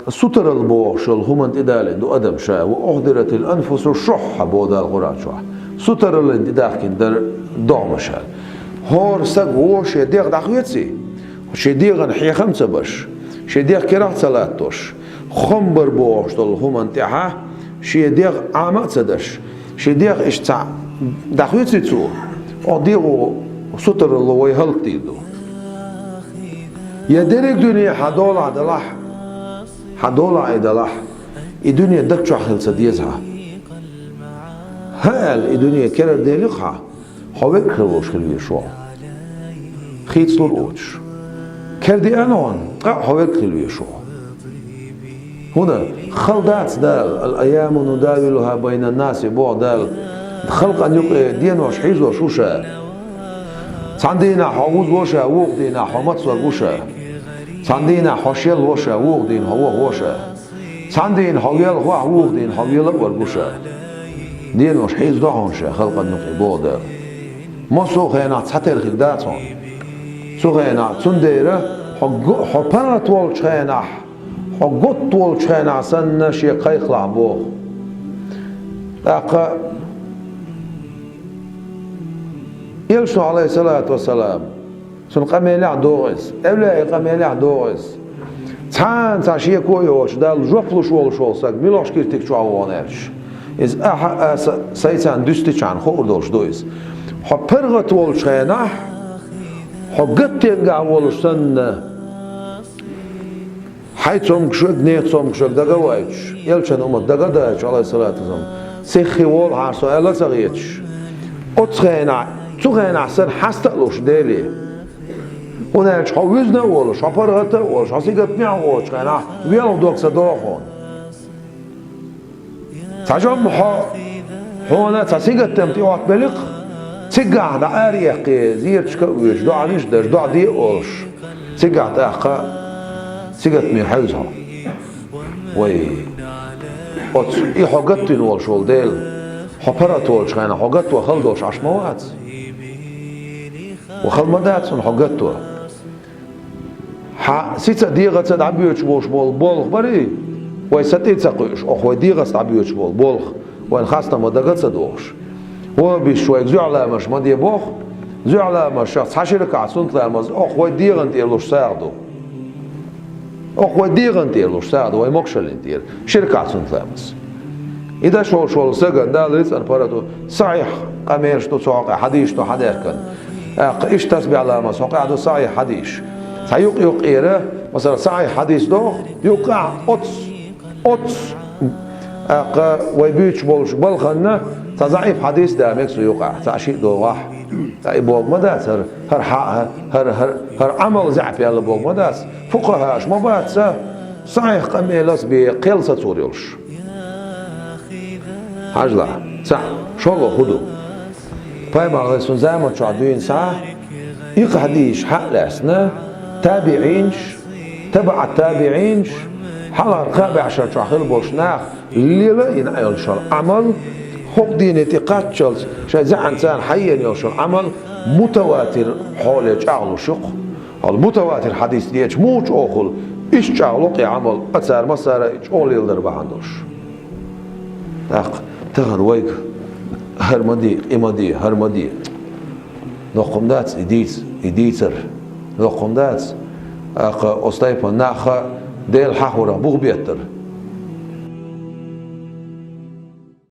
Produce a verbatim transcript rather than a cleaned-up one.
Сутаралла бохуш йолу хӀуманна тӀедалийна ду адам ша, ва ухдиратил анфусу шшухха боху Дала Къуръан чохь. Сутараллина тӀедахкина дара догӀмаш аьлла. ХӀора сага вон шен дегӀ дӀахоьций, шен дегӀана хьехам а ца беш, шен дегӀ керахь а ца латтош, хам бар бохуш долу хӀуманна тӀехь шен дегӀ Ӏама а ца деш, шен дегӀ иштта цхьаъ дӀахоьций цо, оха дегӀо сутаралло вай хӀаллакдийр ду. Я дерриг дуьне хьан долахь а далахь, хьан долахь а и далахь, и дуьне даг чохь хила ца деза хьан. ХӀан аьлла, и дуьне керара делира хьан, хьо верг хила волуш хила везаш ву хьо. Хийцалур оцуш. Кера деана хьуна, ткъа а хьо верг хила везаш ву хьо. ХӀунда хала дац Дала, «Ал-айяму нудавилуха байнан-наси», боху Дала, халкъана юкъе денош хьийзош ву ша. Цхьана дийнахь хьо вуза ву ша, вукху дийнахь хьо мацлаг ву ша. Цхьана дийнахь хьо шел ву ша, вукху дийнахь хьо ваха ву ша. Цхьана дийнахь хьо велха вахь, вукху дийнахь хьо вела а верг ву ша. Денош хьийзадо хьуна ша халкъана юкъе, боху Дала. Массо а хенахь цхьатерра хир дац хьуна. Цу хенахь, цундела хьо го-, хьо паргӀат волчу хенахь, хьо готта волчу хенахь санна шен кхайкхалахь боху. ТӀаккха Элчано, Ӏалайхиссалату вассалам, цуьнан къамелехь догӀу иза, эвлаяийн къамелехь догӀу иза. Цхьана цхьа шеко а йоцуш, Далла жоп луш волуш волу стаг муьлхачу киртиг чохь ву хьуна аьлча, иза ахьа а аса сайцарна дуьстичхьана хуур долуш ду иза. Хьо паргӀат волчу хенахь, хьо гаттенгахь волуш санна, хьайн цомгушаг, нехан цомгушаг дага а вайтуш, элчан уммат дага а дайтуш, Ӏалайхиссалату вассалам, сиххе волахьара со аьлла а ца хеташ, оцу хенахь, цу хенахь санна хьаста а луш Деле. ХӀунда аьлча хьо вуьзна а волуш, хьо паргӀата а волуш, хьо сингаттамехь а воцучу хенахь велха дог ца догӀу хьуна. Цхьа жамма хьо, хьуна цхьа сингаттам тӀеоттабелла-кх, цигахь дӀа араэккхий, зерачка а воьдуш, доӀанаш а деш, доӀа де а олуш, цигахь тӀаккха сингаттаме хьевза хьо. Вай, оцу и хьо гатдина волуш волу Дела, хьо паргӀат волчу хенахь хьо гатто хала долуш Ӏаш ма вац. Ва хала ма дац хьуна хьо гатто. Хьан сица а, дегӀаца а дӀабоьдуш болуш болу болх барий, вай са тӀе а ца кхуьуш, оха вай дегӀаца дӀабоьдуш болу болх, вайн хастам ма дага а ца дохуш. Ваххабисташа вайга зуьхьа ламазаш ма де боху, зуьхьа ламазашах цхьа ши ракаӀат суннат ламаз, оха вай дегӀана тӀера луш сагӀа ду. Оха вай дегӀана тӀера луш сагӀа ду, вай могушаллина тӀера, ши ракаӀат суннат ламаз. И даш волуш волу стагана Дала рицкъана паргӀато, сахьихь къамелаш ду цу хьокъехь, хьадисаш ду хьадаьхкина. ТӀаккха иштта тасбихь ламаз хьокъехь ду сахьихь хьадисаш. Цхьа юкъ-юкъера, масала, сахьихь хьадис доху, юкъахь оцу, оцу, тӀаккха вай буьйцуш болчу балханна цхьа заӀиф хьадис да мега цу юкъахь, цхьа шиъ догӀахь. Ткъа и боху ма дац, хӀара, хӀара хьа-, хӀара, хӀара, хӀара Ӏамал заьӀап яьлла боху ма дац. Фукъахаша ма бац, сахьихь къамелаца бен кхел сацор йолуш. Хьажал, цхьаъ, шолгӀа хӀун ду? Пайхамар, Ӏалайхиссалам, заман чохь дуьйна схьа, икха хьадисаш хьа а лаьцна, табиӀинаш, табаӀат-табиӀинаш, хьалхара кхаа бӀешар чохь хилла болуш нах лела а йина йолуш йолу Ӏамал, хӀокху дийне тӀе кхаччалц шайн зӀаьнца хьаеана йолуш йолу Ӏамал мутаватир хьоле чӀагӀлуш ю-кх. Хьал мутаватир хьадис дечу муха чӀогӀа хуьлу, иштта чӀагӀло-кх и Ӏамал, а цара массара а чӀогӀа леладар бахьана долуш. ТӀаккха тахана вайга хӀара ма де, и ма де, хӀара ма де. Доккха хӀума дац и дийца, и дийцар. Доккха хӀума дац. ТӀаккха оцу тайпана нах а Дела хьахорах бух беттар.